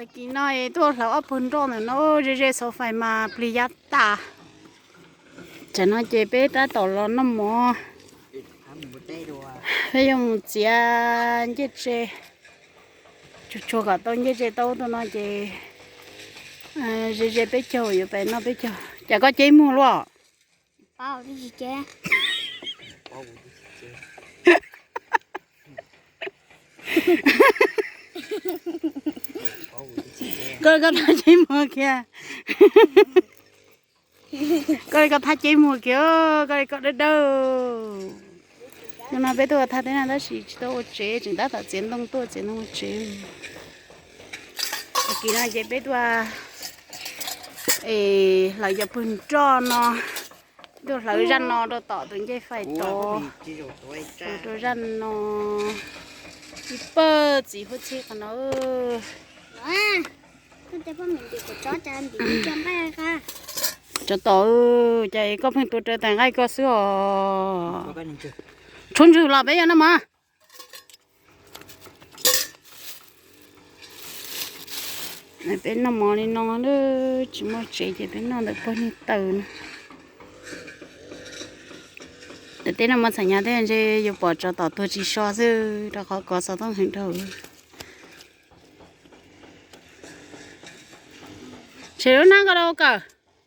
Kis no tuaj hlawv ob pawg nroj ntawm no, ze ze xov fais mas plig yab tas. Tsam no ces peb tab tom los noj mov. Peb yuav mus txiav ncej tse, tsuag tsuag kom tau ncej tse taub tuaj no ces ze ze peb caug yuav pais noj peb caug. Cas koj ceb muag luaj? Koj li koj thaj ceb muag kiag. Koj li koj thaj ceb muag kiag, koj li koj dawb dawb. Hnub no peb tuaj thaj teb na tab sis tsis tau ua tsev, tseem tab tom txiav ntoo tuaj txiav ntoo ua tsev. Kis no ces peb tuaj es hlawv cov pawg nroj no, tuaj hlawv zaj no rau tom tus ncej fais tod, rau zaj no. Ib pawg txiv huab txhib qhov no. Tsov tom, cas koj pheej tuav rawv tais nqaij koj xwb os. Tshuav ntswg los peb yuav noj mov. Peb noj mov li no, tsis muaj tsev ces peb noj ntawm pawg niag taws no. Daim teb no muaj txham nyas thiab ntshe yuav pom tsov tom tuag tsis so xwb rau qhov kov xov tooj heev dhau. Tshem lub hnab ko rau kawm.